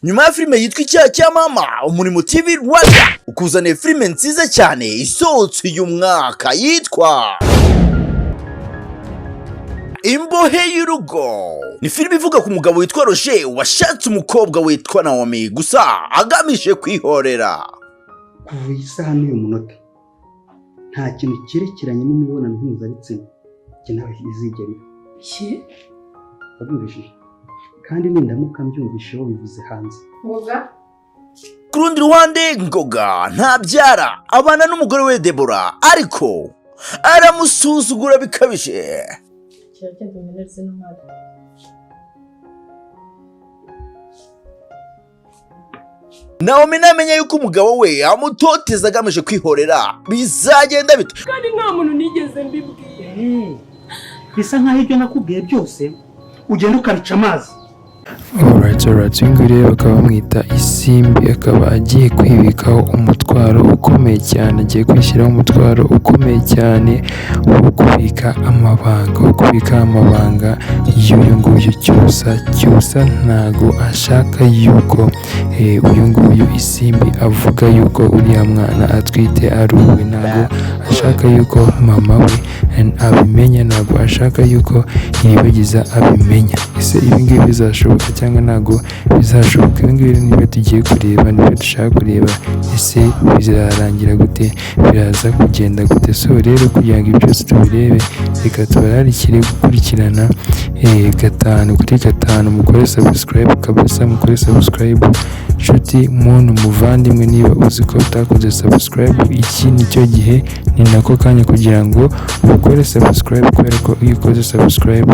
Nyuma ya filime yitwa Icyaha cya Mama, Umurimo TV Rwanda ukuzaniye filime nziza cyane isohotse uyu mwaka yitwa Imbohe y'Urugo. Ni filime ivuga ku mugabo witwa Roger washatse umukobwa witwa Naomi, gusa agamije kwihorera. Kuva iyi saha n'uyu munota, nta kintu cyerekeranye n'imibonano mpuzabitsina njye nawe izigera iba. Ki? Wabyumvishije? Kandi nindamuka mbyumvisheho bivuze hanze. Ngoga. Ku rundi ruhande, Ngoga ntabyara, abana n'umugore we Debora, ariko aramusuzugura bikabije. Kiragenda umenere zino ntwari. Naomi namenya yuko umugabo we amutoteza agamije kwihorera, bizagenda bite? Kandi nta muntu nigeze mbibwira. Bisa nkaho ibyo nakubwiye byose ugenda ukabica amazi. Alright, alright. Uyu nguyu rero bakaba bamwita Isimbi, akaba agiye kwibikaho umutwaro ukomeye cyane, agiye kwishyiraho umutwaro ukomeye cyane wo kubika amabanga, wo kubika amabanga y'uyu nguyu Cyusa. Cyusa ntago ashaka yuko uyu nguyu Isimbi avuga yuko uriya mwana atwite ari uwe, ntago ashaka yuko mama we abimenya, ntago ashaka yuko Iribagiza abimenya. Ese ibi ngibi bizashoboka cyangwa ntago bizashoboka? Ibi ngibi nibyo tugiye kureba, nibyo dushaka kureba. Ese bizarangira gute? Biraza kugenda gute? So rero, kugira ngo ibi byose tubirebe, reka tubararikire gukurikirana 5 kuri 5. Mukore subscribe kabisa, mukore subscribe, nshuti, muntu, muvandimwe. Niba uzi ko utakoze subscribe, iki nicyo gihe, ni nako kanya kugira ngo ukore subscribe, kubera ko iyo ukoze subscribe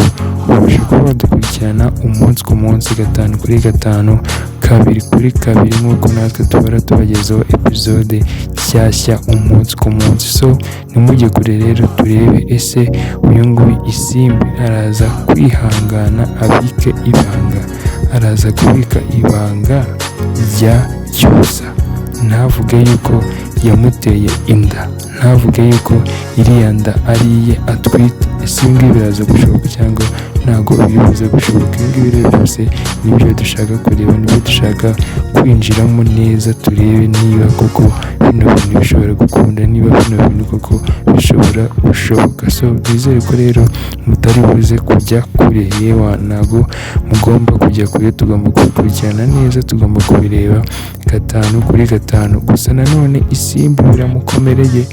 ubasha kuba wadukurikirana umunsi ku munsi, 5 kuri 5, 2 kuri 2, nk'uko natwe tubara tubagezaho episode nshyashya umunsi ku munsi. So ntimujye kure rero, turebe ese uyu nguyu Isimbi araza kwihangana abike ibanga, araza kubika ibanga rya Cyusa, ntavuge yuko yamuteye inda, ntavuge yuko iriya nda ari iye atwite. Ese ibi ngibi biraza gushoboka cyangwa ntabwo biri buze gushoboka? Ibi ngibi rero byose nibyo dushaka kureba, nibyo dushaka kwinjiramo neza, turebe niba koko bino bintu bishobora gukunda, niba bino bintu koko bishobora gushoboka. So nizere ko rero mutari buze kujya kure. Yewe, ntabwo mugomba kujya kure, tugomba kubikurikirana neza, tugomba kubireba 5 kuri 5. Gusa nanone Isimbi biramukomereye,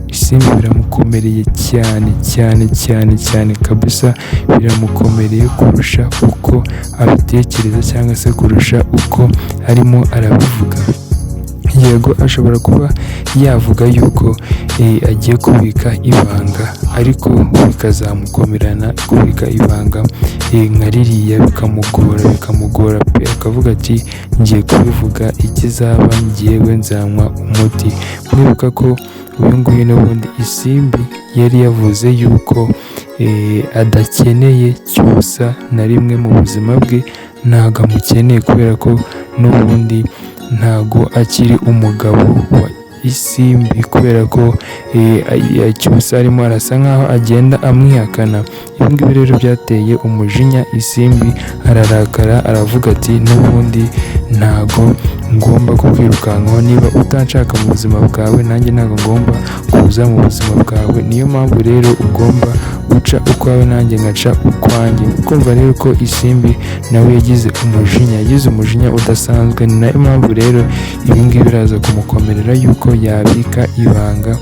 Isimbi biramukomereye cyane cyane cyane cyane kabisa, biramukomereye kurusha uko abitekereza cyangwa se kurusha uko arimo arabivuga. Yego, ashobora kuba yavuga yuko agiye kubika ibanga, ariko bikazamukomerana kubika ibanga nka ririya, bikamugora, bikamugora pe, akavuga ati: "Ngiye kubivuga, ikizaba ngewe nzanywa umuti." Mwibuka ko uyu nguyu n'ubundi Isimbi yari yavuze yuko adakeneye Cyusa na rimwe mu buzima bwe, ntabwo amukeneye kubera ko n'ubundi ntago akiri umugabo wa Isimbi, kubera ko Cyusa arimo arasa nkaho agenda amwihakana. Ibi ngibi rero byateye umujinya Isimbi, ararakara, aravuga ati: "N'ubundi ntago ngomba kukwirukankaho, niba utanshaka mu buzima bwawe, nanjye ntabwo ngomba kuza mu buzima bwawe. Niyo mpamvu rero ugomba guca ukwawe, nanjye ngaca ukwanjye." Kumva rero ko Isimbi nawe yagize umujinya, yagize umujinya udasanzwe. Ni nayo mpamvu rero ibi ngibi biraza kumukomerera yuko yabika ibanga,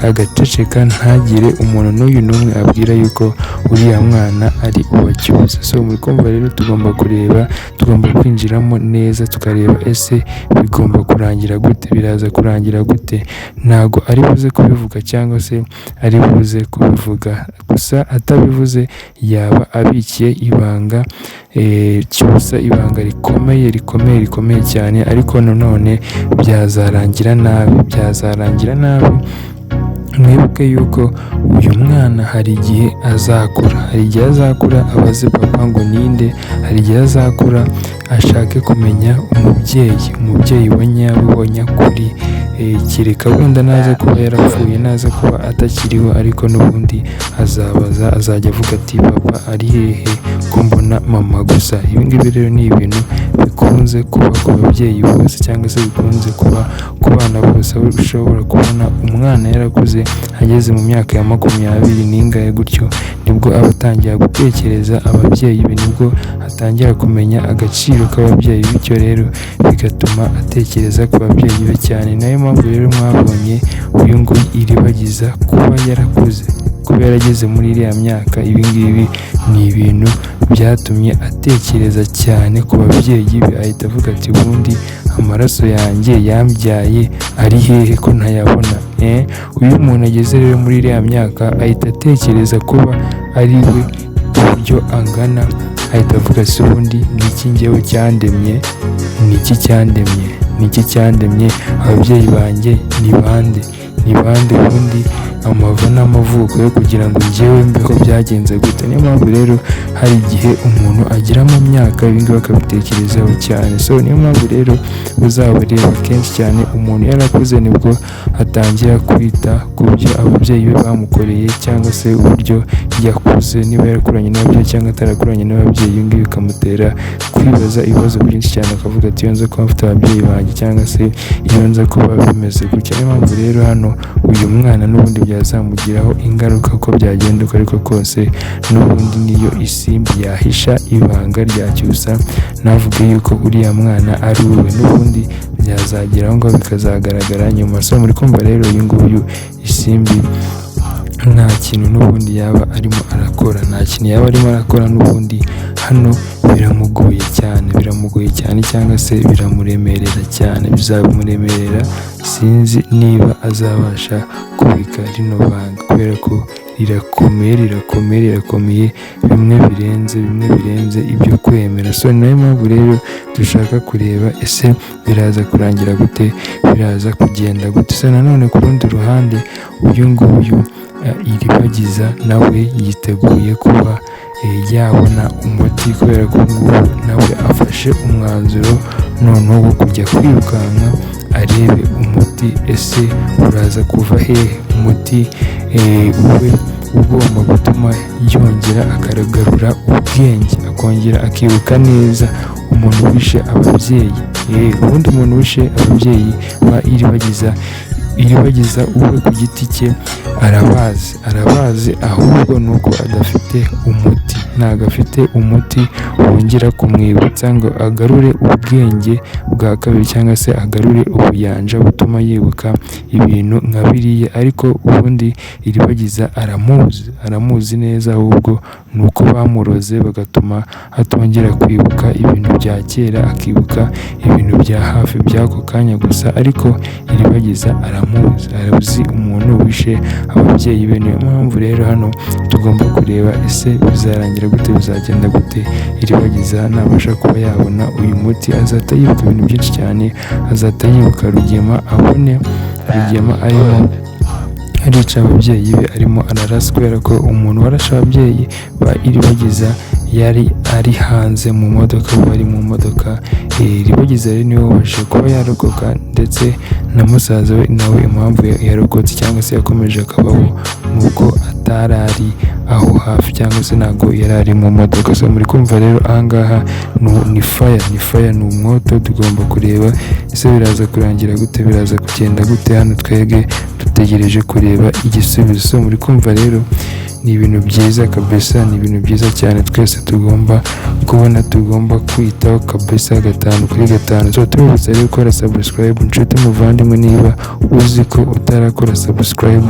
agaceceka, ntagire umuntu n'uyu n'umwe abwira yuko uriya mwana ari uwa Cyusa. So muri kumva rero, tugomba kureba, tugomba kwinjiramo neza, tukareba ese bigomba kurangira gute, biraza kurangira gute? Ntago ari buze kubivuga cyangwa se ari buze kubivuga? Gusa atabivuze yaba abikiye ibanga Cyusa, ibanga rikomeye, rikomeye, rikomeye cyane. Ariko nanone byazarangira nabi, byazarangira nabi. Mwibuke yuko uyu mwana hari igihe azakura, hari igihe azakura abaze papa ngo ninde, hari igihe azakura ashake kumenya umubyeyi, umubyeyi wa nyawe, wa nyakuri. Kereka wenda naza kuba yarapfuye, naza kuba atakiriho, ariko n'ubundi azabaza, azajya avuga ati: "Papa ari hehe ko mbona mama gusa?" Ibi ngibi rero ni ibintu bikomeye. bikunze kuba ku babyeyi bose cyangwa se bikunze kuba ku bana bose, aho ushobora kubona umwana yarakuze ageze mu myaka ya 20 n'ingahe gutyo, nibwo aba atangira gutekereza ababyeyi be, nibwo atangira kumenya agaciro k'ababyeyi, bityo rero bigatuma atekereza ku babyeyi be cyane. Nayo mpamvu rero mwabonye uyu nguyu Iribagiza kuba yarakuze, kuba yarageze muri iriya myaka, ibi ngibi ni ibintu byatumye atekereza cyane ku babyeyi be, ahita avuga ati ubundi amaraso yanjye yambyaye ari hehe ko ntayabona? Uyu muntu ageze rero muri iriya myaka ahita atekereza kuba ari we uburyo angana, ahita avuga ati ubundi ni iki njyewe cyandemye, ni iki cyandemye, ni iki cyandemye, ababyeyi banjye ni bande, ni bande, ubundi amava n'amavuko yo kugira ngo njyewe mbeho byagenze gute? Niyo mpamvu rero hari igihe umuntu agera mu myaka ibi ngibi akabitekerezaho cyane. So niyo mpamvu rero uzabareba kenshi cyane umuntu yarakuze nibwo atangira kwita ku byo ababyeyi be bamukoreye cyangwa se uburyo yakuze, niba yarakuranye n'ababyeyi cyangwa atarakuranye n'ababyeyi, ibi ngibi bikamutera kwibaza ibibazo byinshi cyane, akavuga ati iyo nza kuba mfite ababyeyi banjye cyangwa se iyo nza kuba bimeze gutya. Niyo mpamvu rero hano uyu mwana n'ubundi byazamugiraho ingaruka uko byagenda uko ariko kose, n'ubundi niyo Isimbi yahisha ibanga rya Cyusa navuge yuko uriya mwana ari uwe, n'ubundi byazagera aho ngaho bikazagaragara nyuma. So muri kumva rero uyu nguyu Isimbi nta kintu n'ubundi yaba arimo arakora, nta kintu yaba arimo arakora n'ubundi hano biramugoye cyane, biramugoye cyane cyangwa se biramuremerera cyane, bizamuremerera, sinzi niba azabasha kubika rino banga kubera ko rirakomeye, rirakomeye, rirakomeye, bimwe birenze, bimwe birenze ibyo kwemera. So ni nayo mpamvu rero dushaka kureba ese biraza kurangira gute, biraza kugenda gute. So nanone ku rundi ruhande uyu nguyu Iribagiza nawe yiteguye kuba yabona umuti, kubera ko ngubu nawe afashe umwanzuro noneho wo kujya kwirukanka arebe umuti ese uraza kuva hehe, umuti ube ugomba gutuma yongera akagarura ubwenge, akongera akibuka neza umuntu wishe ababyeyi. Ubundi umuntu wishe ababyeyi ba Iribagiza, Iribagiza uwe ku giti cye arabazi, arabazi, ahubwo ni uko adafite umuti, ntabwo afite umuti wongera kumwibutsa ngo agarure ubwenge bwa kabiri cyangwa se agarure ubuyanja butuma yibuka ibintu nka biriya. Ariko ubundi Iribagiza aramuzi, aramuzi neza, ahubwo ni uko bamuroze bagatuma atongera kwibuka ibintu bya kera, akibuka ibintu bya hafi by'ako kanya gusa. Ariko Iribagiza aramuzi, arazi umuntu wishe ababyeyi be. Niyo mpamvu rero hano tugomba kureba ese bizarangira gute, bizagenda gute, Iribagiza nabasha kuba yabona uyu muti azahita yibuka ibintu byinshi cyane, azahita yibuka Rugema, abone Rugema arimo arica ababyeyi be, arimo ararasa, kubera ko umuntu warashe ababyeyi ba Iribagiza yari ari hanze mu modoka, bari mu modoka. Iribagiza rero niwe wabashije kuba yarokoka, ndetse na musaza we nawe impamvu yarokotse cyangwa se yakomeje akabaho ni uko atari ari aho hafi cyangwa se ntabwo yari ari mu modoka. So muri kumva rero aha ngaha ni fire, ni fire, ni umwoto. Tugomba kureba ese biraza kurangira gute, biraza kugenda gute. Hano twebwe dutegereje kureba igisubizo. So muri kumva rero ni ibintu byiza kabisa, ni ibintu byiza cyane twese tugomba kubona, tugomba kwitaho kabisa 5 kuri 5. So tubibutsa rero gukora subscribe, inshuti muvandimwe, niba uzi ko utarakora subscribe,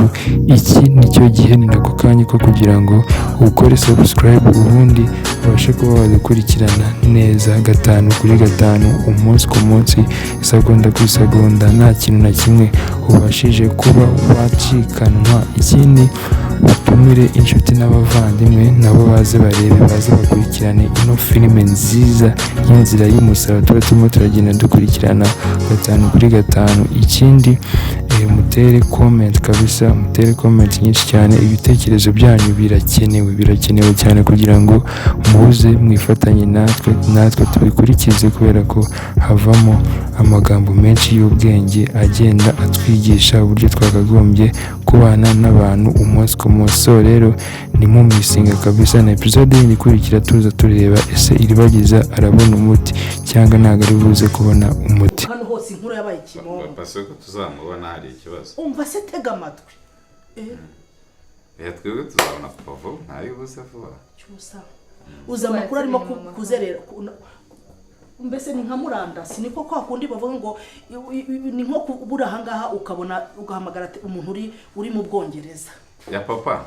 iki nicyo gihe, ni nako kanya ko kugira ngo ukore subscribe, ubundi ubashe kuba wadukurikirana neza 5 kuri 5, umunsi ku munsi, isegonda ku isegonda, nta kintu na kimwe ubashije kuba wacikanwa. Ikindi utumire inshuti n'abavandimwe nabo baze barebe, baze bakurikirane ino filime nziza y'inzira y'umusaraba tuba turimo turagenda dukurikirana 5 kuri 5. Ikindi mutere comment kabisa, mutere comment nyinshi cyane, ibitekerezo byanyu birakenewe, birakenewe cyane kugira ngo muze mwifatanye natwe, natwe tubikurikize, kubera ko havamo amagambo menshi y'ubwenge agenda atwigisha uburyo twakagombye kubana n'abantu umunsi ku munsi. So rero ntimumisinge kabisa na episode yindi ikurikira, tuza tureba ese Iribagiza arabona umuti cyangwa ntabwo ari buze kubona umuti. Hano hose inkuru yabaye kimomo. Papa, se ko tuzamubona hari ikibazo? Umva se, tega amatwi. Reka twebwe tuzabona papa vuba, ntabibuze vuba. Cyusa, uzi amakuru arimo kuzerera mbese ni nka murandasi, niko kwa kundi bavuga ngo ni nko kubura ahangaha ukabona ugahamagara umuntu uri mu Bwongereza. Ya papa.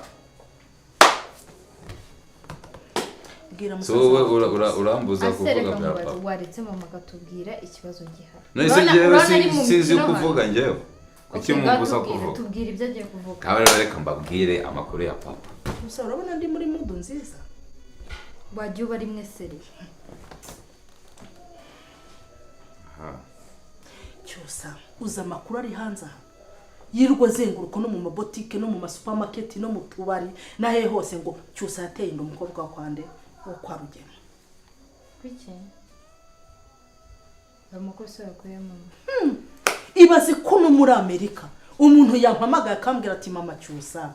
Bwira So musaza wowe wawe. Urambuza Ase kuvuga reka bya mubaze, papa. Waretse mama akatubwira ikibazo gihari. None se Urabona- njyewe urabona ari mu sinzi mukino hano. kuvuga njyewe? Kuki Okay, mumbuza ngaho tubwire, kuvuga? Tubwire ibyo agiye kuvuga. Ngaho rero reka mbabwire amakuru ya papa. Cyusa, urabona ndi muri mood nziza. Wajya uba rimwe seri. Aha. Cyusa, uzi amakuru ari hanze aha yirirwa azenguruka no mu mabotike no mu masupamaketi no mu tubari n'ahehe hose, ngo Cyusa yateye inda umukobwa wa kwande wo kwa Rugema. Kuki? Ayo makuru se wayakuye mama? Ibaze ko no muri Amerika umuntu yampamagaye akambwira ati: "Mama Cyusa,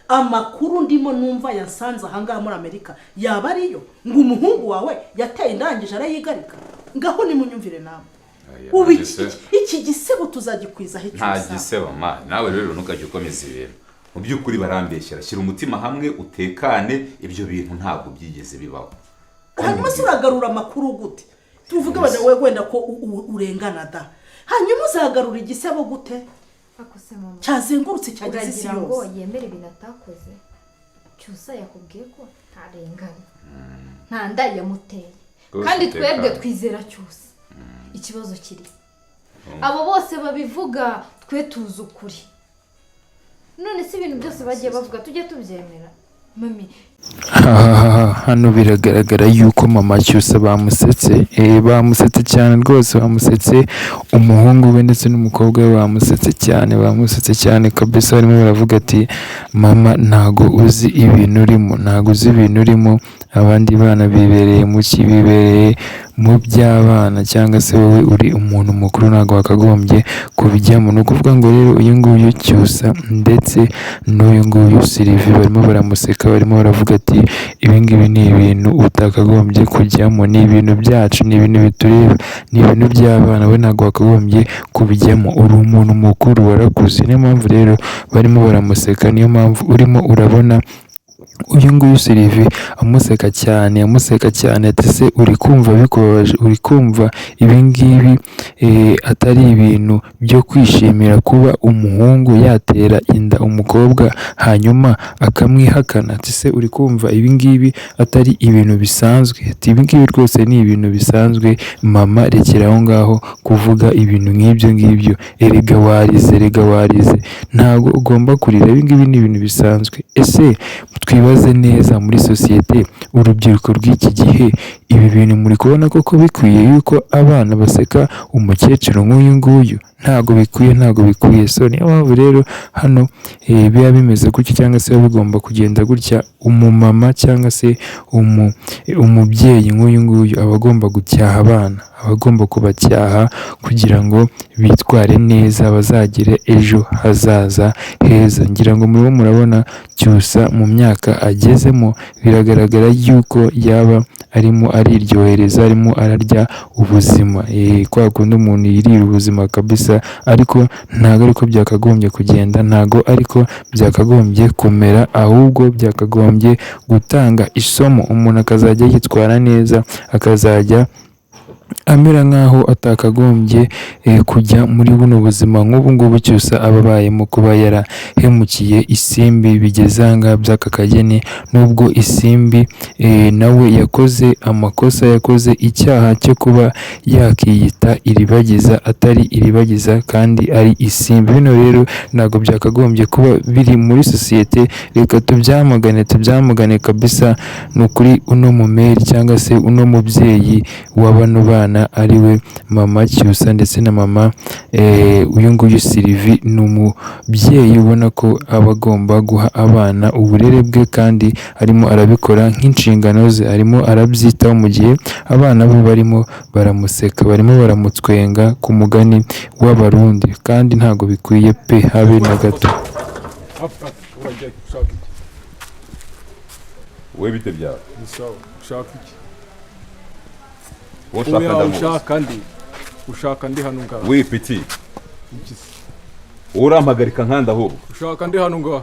amakuru ndimo numva yasanze ahangaha muri Amerika yaba ariyo, ngo umuhungu wawe yateye indangije arayigarika." Ngaho nimunyumvire nawe. Aya, Ubu nta iki iki gisebo tuzagikwizaho? Nta Cyusa. gisebo ma, nawe rero ntukajye ukomeza ibintu. Mu by'ukuri barambeshyera. Shyira umutima hamwe utekane, ibyo bintu ntabwo byigeze bibaho. Hanyuma se uragarura amakuru gute? Tuvuge wenda we wenda ko urengana da, hanyuma uzagarura igisebo gute Ako se mama. cyazengurutse, cyageze isi Uragira ngo yose? yemere ibintu atakoze? Cyusa yakubwiye ko ntarengana. Nta nda yamuteye. Rwose Kandi utekane. twebwe twizera Cyusa. Ikibazo kiri. Abo bose babivuga, twe tuzi ukuri. None se ibintu byose bagiye bavuga tujye tubyemera? Mami, Hahaha, hano biragaragara yuko mama Cyusa bamusetse, bamusetse cyane rwose, bamusetse umuhungu we ndetse n'umukobwa we, bamusetse cyane, bamusetse cyane kabisa. Barimo baravuga ati: "Mama, ntago uzi ibintu urimo, ntago uzi ibintu urimo. Abandi bana bibereye mu ki? Bibereye mu by'abana, cyangwa se wowe uri umuntu mukuru, ntabwo wakagombye kubijyamo." Ni ukuvuga ngo rero uyu nguyu Cyusa ndetse n'uyu nguyu Sylvie barimo baramuseka, barimo baravuga ati: "Ibi ngibi ni ibintu utakagombye kujyamo, ni ibintu byacu, ni ibintu bitureba, ni ibintu by'abana, we ntabwo wakagombye kubijyamo, uri umuntu mukuru, warakuze." Niyo mpamvu rero barimo baramuseka, niyo mpamvu urimo urabona uyu nguyu Sylvie amuseka cyane, amuseka cyane, ati: "Se uri kumva bikubabaje? Uri kumva ibi ngibi atari ibintu byo kwishimira, kuba umuhungu yatera inda umukobwa hanyuma akamwihakana?" Ati: "Se uri kumva ibi ngibi atari ibintu bisanzwe?" Ati: "Ibi ngibi rwose ni ibintu bisanzwe. Mama, rekera aho ngaho kuvuga ibintu nk'ibyo ngibyo. Erega warize, erega warize, ntabwo ugomba kurira, ibi ngibi ni ibintu bisanzwe." Ese twibaze neza, muri sosiyete, urubyiruko rw'iki gihe, ibi bintu muri kubona koko bikwiye yuko abana baseka umukecuru nk'uyu nguyu? Ntabwo bikwiye, ntabwo bikwiye. So niyo mpamvu rero hano biba bimeze gutya, cyangwa se biba bigomba kugenda gutya. Umumama cyangwa se umubyeyi nk'uyu nguyu aba agomba gucyaha abana, aba agomba kubacyaha kugira ngo bitware neza, bazagire ejo hazaza heza. Ngira ngo murimo murabona Cyusa mu myaka agezemo, biragaragara yuko yaba arimo ariryohereza, arimo ararya ubuzima, kwa kundi umuntu yirira ubuzima kabisa, ariko ntabwo ariko byakagombye kugenda, ntabwo ariko byakagombye kumera, ahubwo byakagombye gutanga isomo, umuntu akazajya yitwara neza, akazajya amera nk'aho atakagombye kujya muri buno buzima nk'ubu ngubu Cyusa aba abayemo, kuba yarahemukiye Isimbi bigeze aha ngaha by'aka kageni, nubwo Isimbi nawe yakoze amakosa, yakoze icyaha cyo kuba yakiyita Iribagiza atari Iribagiza kandi ari Isimbi. Bino rero ntabwo byakagombye kuba biri muri sosiyete, reka tubyamagane, tubyamagane kabisa. Ni ukuri uno mumeri cyangwa se uno mubyeyi wa bano bana ari we mama Cyusa ndetse na mama uyu nguyu Sylvie, ni umubyeyi ubona ko aba agomba guha abana uburere bwe, kandi arimo arabikora nk'inshingano ze, arimo arabyitaho mu gihe abana bo barimo baramuseka, barimo baramutwenga ku mugani w'Abarundi, kandi ntabwo bikwiye pe, habe na gato. Urajya ushaka iki? Wowe bite byawe? Ni sawa, ushaka iki? Wowe ushaka Oya, ndamuzi. ushaka ndi, ushaka ndi hano ngaha. We piti. Iki se? Wowe urampagarika nkanda ahubwo. Ushaka ndi hano ngaha.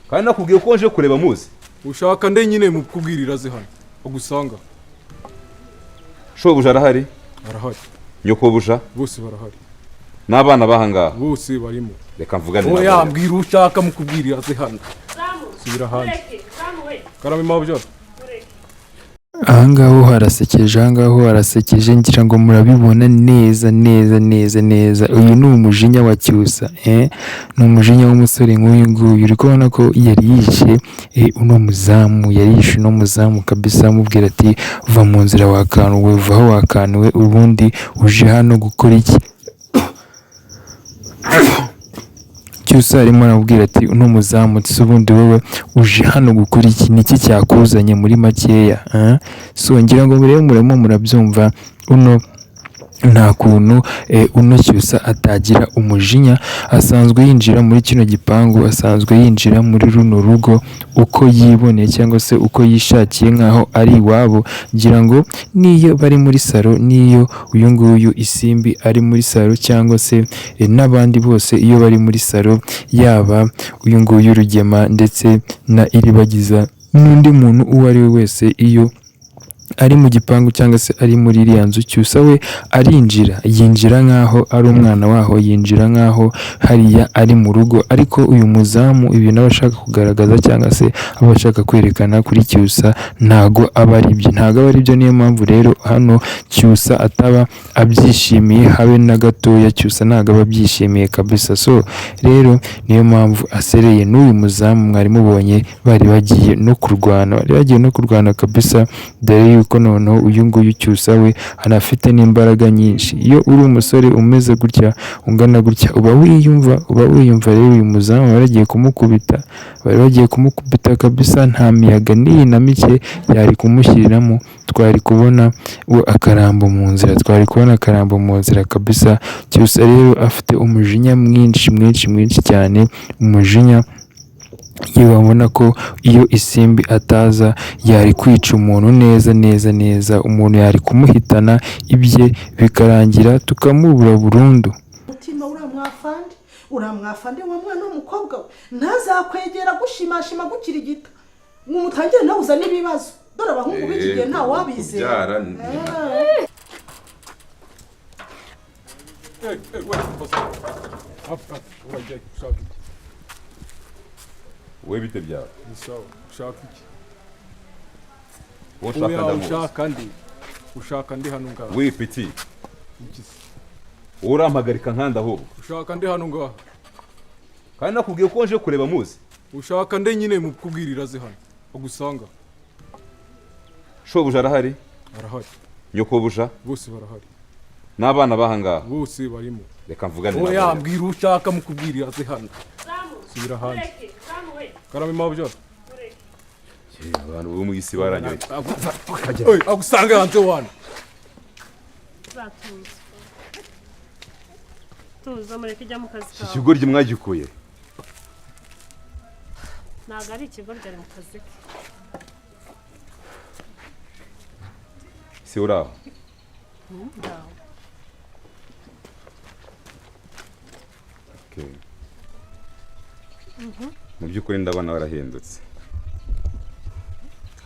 Kandi nakubwiye ko nje kureba muzi. Ushaka ndi nyine mu kubwirira ze hano agusanga. Shobuja arahari? Arahari. Nyokobuja? Bose barahari. N'abana bahangaha? Bose barimo. Reka mvugane Oya, nabo. mbwira ushaka mu kubwirira ze hano. Subira hanze. Karame mabyo. Ahangaho harasekeje, ahangaho harasekeje, ngira ngo murabibona neza neza neza neza. Uyu ni umujinya wa Cyusa, ni umujinya w'umusore nk'uyu nguyu. Uri kubona ko yari yishe uno muzamu, yari yishe uno muzamu kabisa, amubwira ati va mu nzira wakanuwe, va aho wakanuwe, ubundi uje hano gukora iki? Cyusa arimo aramubwira ati uno muzamu, se ubundi wowe uje hano gukora iki? Niki cyakuzanye muri makeya? So ngira ngo rero murimo murabyumva, uno nta kuntu uno Cyusa atagira umujinya. Asanzwe yinjira muri kino gipangu, asanzwe yinjira muri runo rugo uko yiboneye cyangwa se uko yishakiye nk'aho ari iwabo. Ngira ngo n'iyo bari muri salo, n'iyo uyu nguyu Isimbi ari muri salo cyangwa se n'abandi bose iyo bari muri salo, yaba uyu nguyu Rugema ndetse na Iribagiza n'undi muntu uwo ari we wese, iyo ari mu gipangu cyangwa se ari muri iriya nzu, Cyusa we arinjira, yinjira nk'aho ari umwana waho, yinjira nk'aho hariya ari mu rugo. Ariko uyu muzamu ibintu aba ashaka kugaragaza cyangwa se aba ashaka kwerekana kuri Cyusa ntago aba ari byo, ntago aba ari byo. Niyo mpamvu rero hano Cyusa ataba abyishimiye habe na gatoya. Cyusa ntago aba abyishimiye kabisa. So rero niyo mpamvu asereye n'uyu muzamu mwari mubonye bari bagiye no kurwana, bari bagiye no kurwana kabisa. Dore yuko noneho uyu nguyu Cyusa we anafite n'imbaraga nyinshi. Iyo uri umusore umeze gutya, ungana gutya, uba wiyumva, uba wiyumva. Rero uyu muzamu bari bagiye kumukubita, bari bagiye kumukubita kabisa. Nta miyaga n'iyi na mike yari kumushyiriramo, twari kubona we akarambo mu nzira, twari kubona akarambo mu nzira kabisa. Cyusa rero afite umujinya mwinshi mwinshi mwinshi cyane, umujinya iyo babona ko iyo Isimbi ataza yari kwica umuntu neza neza neza, umuntu yari kumuhitana ibye bikarangira tukamubura burundu. Mutima uramwafande, uramwafande wa mwana w'umukobwa we, ntazakwegera gushimashima gukirigita ngo umutangire nawe uzane ibibazo. Dore abahungu b'iki gihe nta wabizera. Urajya ushaka iki? Wowe bite byawe? Ni sawa, ushaka iki? Wowe ushaka Oya, ndamuzi. ushaka ndi, ushaka ndi hano ngaha. We piti. Iki se? Wowe urampagarika nkanda ahubwo. Ushaka ndi hano ngaha. Kandi nakubwiye ko nje kureba muzi. Ushaka ndi nyine mu kubwirira ze hano agusanga. Shobuja arahari? Arahari. Nyokobuja? Bose barahari. N'abana bahangaha? Bose barimo. Reka mvugane nabo. Oya, mbwira ushaka mu kubwirira ze hano. Subira hanze. Karame mabyo. Abantu bo mu isi baranyoye. Oya, agusanga hanze wana. Tuza mureke ijya mu kazi kawe. Ikigoryi mwagikuye. Ntabwo ari ikigoryi, ari mu kazi ke. Si uraho? Ndaho. Okay. Mu by'ukuri ndabona warahindutse.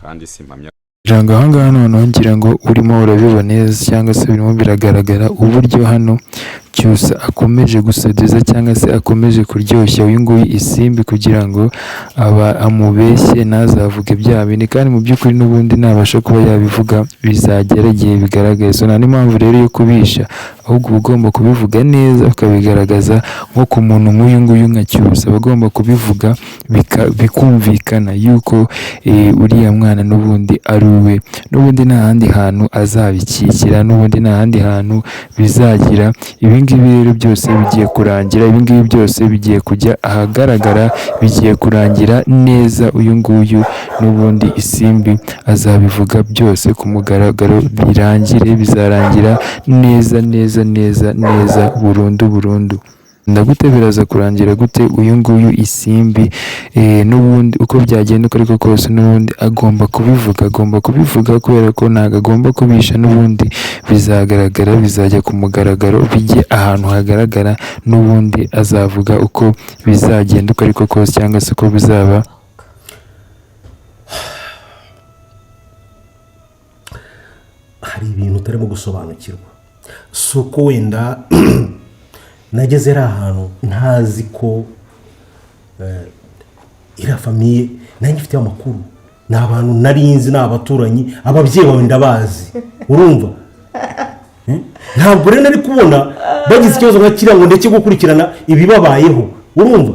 Kandi simpamya. Ngira ngo ahangaha noneho ngira ngo urimo urabibona neza cyangwa se birimo biragaragara uburyo hano Cyusa akomeje gusadiza cyangwa se akomeje kuryoshya uyu nguyu Isimbi kugira ngo aba amubeshye ntazavuge bya bindi, kandi mu by'ukuri n'ubundi nabasha kuba yabivuga bizagera igihe bigaragaye. So nta n'impamvu rero yo kubisha, ahubwo uba ugomba kubivuga neza ukabigaragaza nko ku muntu nk'uyu nguyu nka Cyusa, aba agomba kubivuga bikumvikana yuko uriya mwana n'ubundi ari uwe, n'ubundi nta handi hantu azabikikira, n'ubundi nta handi hantu bizagira. Ibi ngibi rero byose bigiye kurangira, ibi ngibi byose bigiye kujya ahagaragara, bigiye kurangira neza. Uyu nguyu n'ubundi Isimbi azabivuga byose ku mugaragaro, birangire, bizarangira neza neza neza neza burundu burundu. Ndagute biraza kurangira gute? Uyu nguyu Isimbi, n'ubundi uko byagenda uko ariko kose, n'ubundi agomba kubivuga, agomba kubivuga kubera ko ntabwo agomba kubisha. N'ubundi bizagaragara, bizajya ku mugaragaro, bijye ahantu hagaragara. N'ubundi azavuga uko bizagenda uko ariko kose, cyangwa se uko bizaba. Hari ibintu utarimo gusobanukirwa. Si uko wenda nageze ari ahantu ntazi ko iriya famille nanjye ifite amakuru. Ni abantu narinzi, ni abaturanyi, ababyeyi bawe ndabazi, urumva? Ntabwo rero nari kubona bagize ikibazo nka kiriya ngo ndeke gukurikirana ibibabayeho, urumva?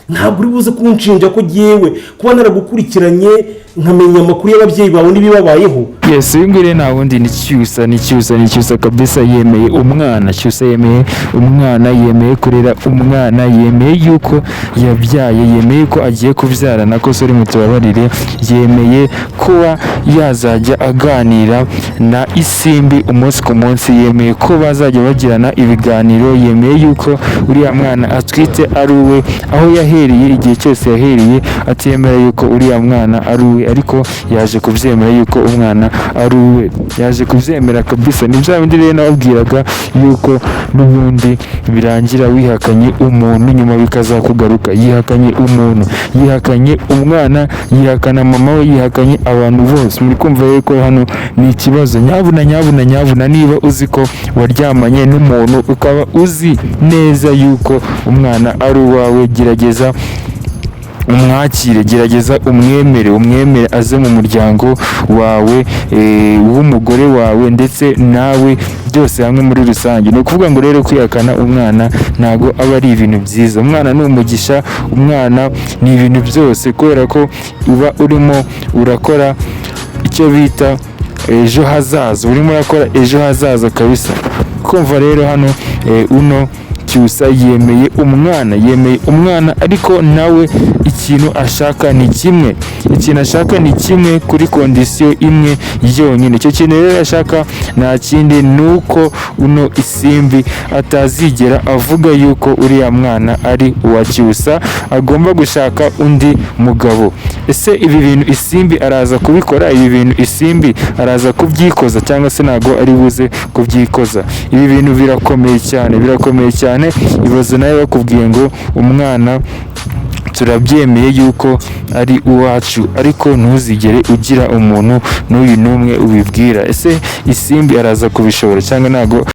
Ntabwo uri buze kunshinja ko jyewe kuba naragukurikiranye nkamenya amakuru y'ababyeyi bawe n'ibibabayeho. Yes, uyu nguyu rero nta wundi ni Cyusa, ni Cyusa, ni Cyusa kabisa. Yemeye umwana, Cyusa yemeye umwana, yemeye kurera umwana, yemeye yuko yabyaye, yemeye ko agiye kubyara, nako sorry mutubabarire, yemeye kuba yazajya aganira na Isimbi umunsi ku munsi, yemeye ko bazajya bagirana ibiganiro, yemeye yuko uriya mwana atwite ari uwe, aho yahereye igihe cyose yahereye atemera yuko uriya mwana ari uwe, ariko yaje kubyemera yuko umwana ari uwe, yaje kubyemera kabisa. Ni bya bindi rero nababwiraga yuko n'ubundi birangira wihakanye umuntu, nyuma bikazakugaruka. Yihakanye umuntu, yihakanye umwana, yihakana mama we, yihakanye abantu bose. Muri kumva rero ko hano ni ikibazo. Nyabuna, nyabuna, nyabuna, niba uzi ko waryamanye n'umuntu ukaba uzi neza yuko umwana ari uwawe, gerageza umwakire, gerageza umwemere, umwemere aze mu muryango wawe, w'umugore wawe ndetse nawe, byose hamwe muri rusange. Ni ukuvuga ngo rero kwihakana umwana ntago aba ari ibintu byiza. Umwana ni umugisha, umwana ni ibintu byose, kubera ko uba urimo urakora icyo bita ejo hazaza, urimo urakora ejo hazaza kabisa. Kumva rero hano, uno Cyusa yemeye umwana, yemeye umwana, ariko nawe ikintu ashaka ni kimwe, ikintu ashaka ni kimwe kuri condition imwe yonyine. Icyo kintu rero ashaka nta kindi, ni uko uno Isimbi atazigera avuga yuko uriya mwana ari uwa Cyusa, agomba gushaka undi mugabo. Ese ibi bintu Isimbi araza kubikora? Ibi bintu Isimbi araza kubyikoza cyangwa se ntabwo ari buze kubyikoza? Ibi bintu birakomeye cyane, birakomeye cyane. Ibaze nawe bakubwiye ngo umwana turabyemeye yuko ari uwacu, ariko ntuzigere ugira umuntu n'uyu n'umwe ubibwira. Ese Isimbi araza kubishobora cyangwa ntabwo?